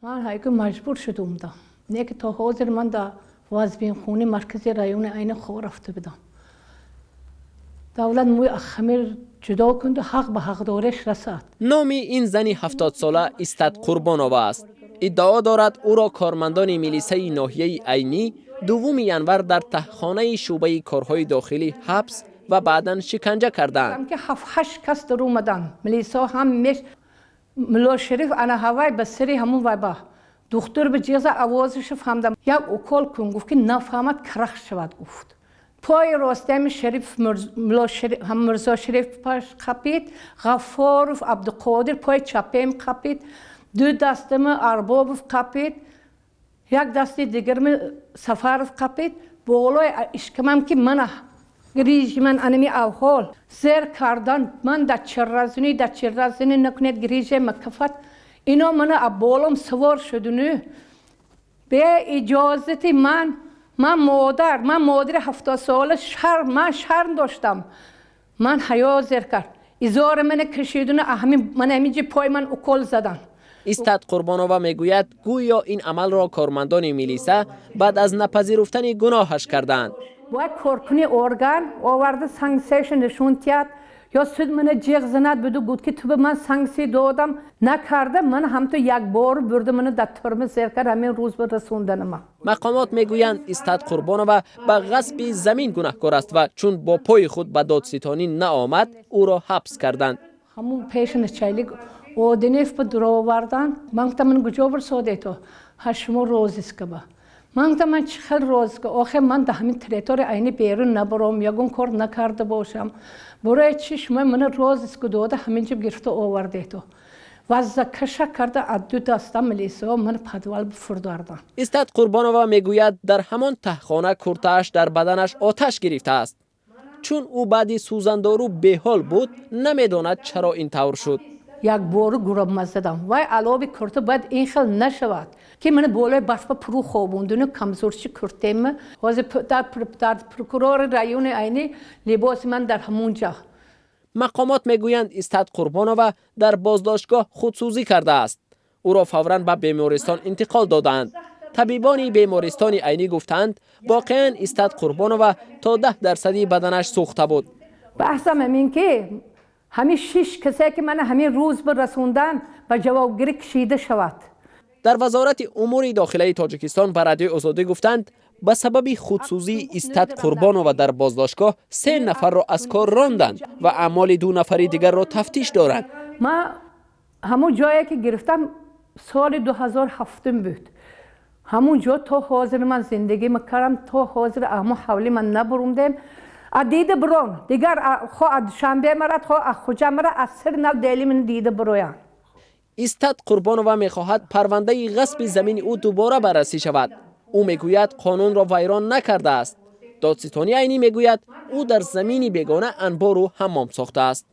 Ман ҳайку маҷбур шудум да. Не ки то ҳозир ман да вазбинхони маркази райони Айни хор рафта будам. Давлат мӯи хамир ҷудо кунду ҳақ ба ҳақдореш расад. Номи ин зани 70-сола Истат Қурбонова аст. Иддао дорад, ӯро кормандони милисаи ноҳияи Айнӣ 2 январ дар таҳхонаи шӯъбаи корҳои дохилӣ ҳабс ва баъдан шиканҷа кардаанд. Ки ҳафт ҳашт кас дар омадан милисо ҳам меш Мулло Шариф ана ҳавай ба сари ҳамун вай ба духтур ба ҷиғза овозаша фаҳмдам. Як укол кун, гуфт, ки нафаҳмад, карах шавад, гуфт. Пои ростами Шариф Мирзо Шариф паш қапид, Ғаффоров Абдуқодир пои чапем қапид, ду дастами Арбобов қапид, як дасти дигарми Сафаров қапид, болои ишкамам ки мана грижи ман анами авҳол зер кардан. Ман дар чирразунӣ, дар чирразунӣ накунед, грижа макафат. Ино мана болом савор шудуну бе иҷозати ман. Ман модар, ман модари 70-сола, шарм, ман шарм доштам, ман ҳаё зер кард. Изори мана кашидуну ҳамин мана ҳаминҷи пои ман укол задан. Истат Қурбонова мегӯяд, гӯё ин амалро кормандони милиса баъд аз напазируфтани гуноҳаш кардаанд. Бояд коркуни орган оварда санксияша нишон тиҳад ё суд мана ҷиғ занад, буду гуд, ки ту ба ман санксия додам, накарда. Ман ҳамту як бор бурда мана дар турма зер кард, ҳамин рӯз ба расонданама. Мақомот мегӯянд, Истат Қурбонова ба ғасби замин гунаҳкор аст ва чун бо пои худ ба додситонӣ наомад, ӯро ҳабс карданд. Ҳамун пеши начальник Одинев ба дуровардан. Ман гуфтам, ман куҷо бирсодето? Ҳа, шумо розыска ба. Ман гуфтам, ман чӣ хел розыска? Охе, ман да ҳамин территория Айни берун набаром, ягон кор накарда бошам, барои чӣ шумо мана розыска дода, ҳаминҷо гирифта овардето? Ваззакаша карда, аз ду даста милисаҳо ман подвал фурдардан. Истат Қурбонова мегӯяд, дар ҳамон таҳхона куртааш дар баданаш оташ гирифтааст. Чун ӯ баъди сӯзандору беҳол буд, намедонад, чаро ин тавр шуд. Як бору гуробма задам. Вай алоби курта бояд ин хел нашавад, ки мана болои барфа пуру хобондуну камзурчи куртема. Ҳозир дар прокурори райони Айнӣ либоси ман дар ҳамун ҷа. Мақомот мегӯянд, Истат Қурбонова дар боздоштгоҳ худсӯзӣ кардааст. Ӯро фавран ба бемористон интиқол додаанд. Табибони бемористони Айнӣ гуфтаанд, воқеан Истат Қурбонова то 10 дарсади баданаш сӯхта буд. Баҳсам ҳамин ки ҳамин шиш касе ки мана ҳамин рӯз ба расондан, ба ҷавобгирӣ кашида шавад. Дар Вазорати умури дохилаи Тоҷикистон ба Радиои Озодӣ гуфтанд, ба сабаби худсӯзии Истат Қурбонова дар боздоштгоҳ се нафарро аз кор ронданд ва аъмоли ду нафари дигарро тафтиш доранд. Ман ҳамун ҷое ки гирифтам, соли 2007 буд. Ҳамун ҷо то ҳозир ман зиндагӣ мекардам. То ҳозир ҳамун ҳавли ман набурумдем. А дида бурон дигар, хо аз Душанбе марад, хо аз Хуҷа марад, аз сири нав дели ман дида буроянд. Истат Қурбонова мехоҳад парвандаи ғасби замини ӯ дубора баррасӣ шавад. Ӯ мегӯяд, қонунро вайрон накардааст. Додситонии Айнӣ мегӯяд, ӯ дар замини бегона анбору ҳаммом сохтааст.